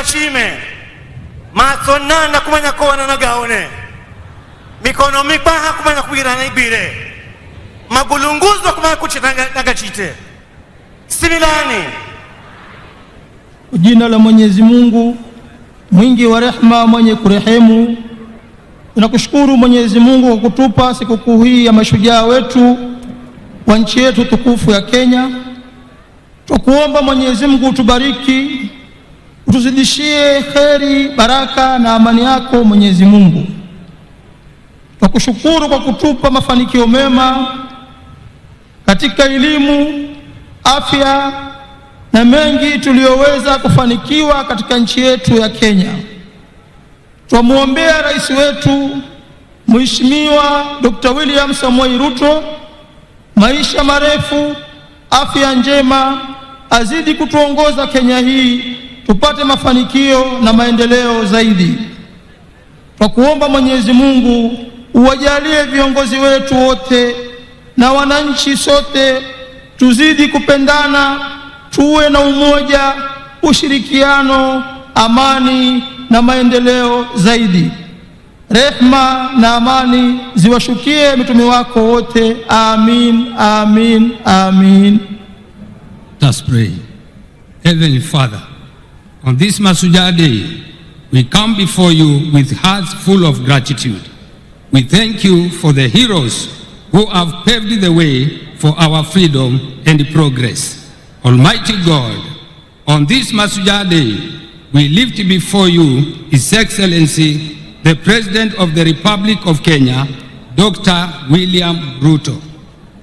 na chime, matso nana kumanya kowana na gaone, mikono mibaha kumanya kubira na ibire, magulunguzo kumanya kuchita nagachite. Similani. Jina la Mwenyezi Mungu mwingi wa rehma, mwenye kurehemu. Tunakushukuru Mwenyezi Mungu kwa kutupa sikukuu hii ya mashujaa wetu wa nchi yetu tukufu ya Kenya. Tukuomba Mwenyezi Mungu utubariki, utuzidishie kheri, baraka na amani yako Mwenyezi Mungu. Tukushukuru kwa kutupa mafanikio mema katika elimu, afya na mengi tuliyoweza kufanikiwa katika nchi yetu ya Kenya. Twamwombea rais wetu Mheshimiwa Dr. William Samoei Ruto maisha marefu, afya njema, azidi kutuongoza Kenya hii tupate mafanikio na maendeleo zaidi. Twakuomba Mwenyezi Mungu uwajalie viongozi wetu wote na wananchi sote tuzidi kupendana, tuwe na umoja, ushirikiano, amani na maendeleo zaidi. Rehma na amani ziwashukie mitume wako wote. Amin, amin, amin. Let us pray. Heavenly Father, on this Mashujaa Day, we come before you with hearts full of gratitude. We thank you for the heroes who have paved the way for our freedom and progress. Almighty God, on this Mashujaa Day, we lift before you His Excellency, the President of the Republic of Kenya, Dr. William Ruto.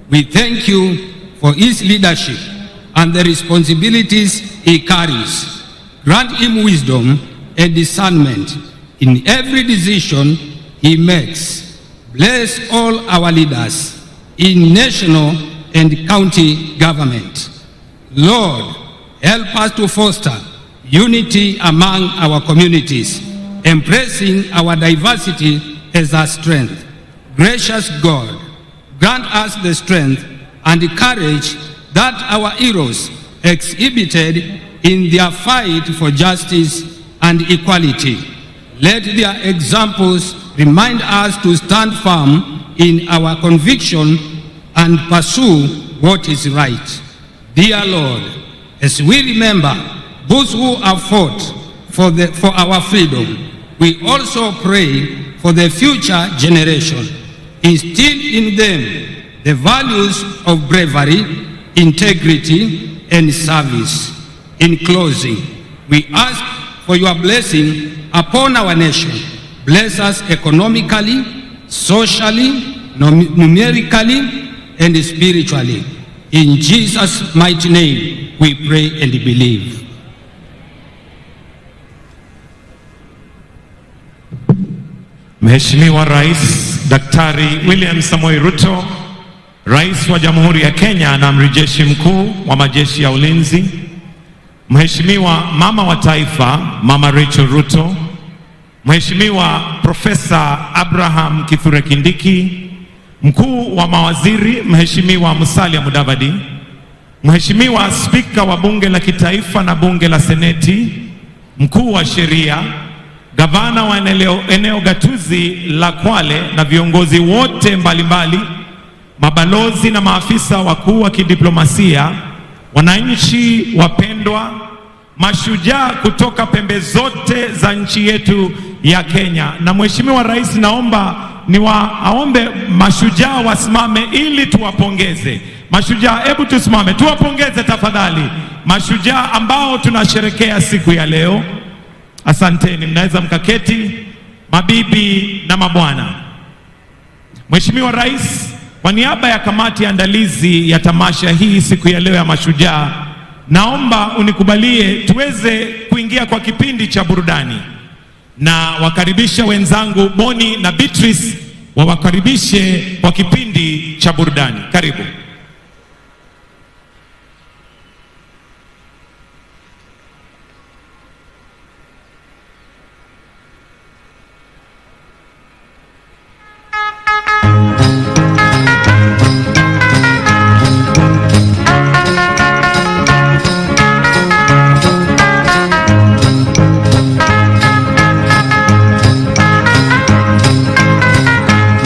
We thank you for his leadership and the responsibilities he carries. Grant him wisdom and discernment in every decision he makes. Bless all our leaders in national and county government. Lord, help us to foster unity among our communities, embracing our diversity as our strength. Gracious God, grant us the strength and the courage that our heroes exhibited in their fight for justice and equality. Let their examples remind us to stand firm in our conviction and pursue what is right. Dear Lord, as we remember those who have fought for our freedom, we also pray for the future generation. Instill in them the values of bravery, integrity, and service. In closing, we ask for your blessing upon our nation. Bless us economically, socially, numerically, and spiritually. In Jesus' mighty name, we pray and believe. Mheshimiwa Rais Daktari William Samoei Ruto, Rais wa Jamhuri ya Kenya na Amiri Jeshi Mkuu wa Majeshi ya Ulinzi, Mheshimiwa Mama wa Taifa Mama Rachel Ruto, Mheshimiwa Profesa Abraham Kithure Kindiki, Mkuu wa Mawaziri Mheshimiwa Musalia Mudavadi, Mheshimiwa Spika wa Bunge la Kitaifa na Bunge la Seneti, Mkuu wa Sheria, Gavana wa eneo gatuzi la Kwale na viongozi wote mbalimbali, mabalozi na maafisa wakuu wa kidiplomasia, wananchi wapendwa, mashujaa kutoka pembe zote za nchi yetu ya Kenya. Na Mheshimiwa Rais, naomba niwaombe mashujaa wasimame ili tuwapongeze. Mashujaa, hebu tusimame tuwapongeze tafadhali mashujaa ambao tunasherekea siku ya leo. Asanteni, mnaweza mkaketi, mabibi na mabwana. Mheshimiwa Rais, kwa niaba ya kamati ya andalizi ya tamasha hii siku ya leo ya mashujaa, naomba unikubalie tuweze kuingia kwa kipindi cha burudani, na wakaribisha wenzangu Boni na Beatrice wawakaribishe kwa kipindi cha burudani. Karibu.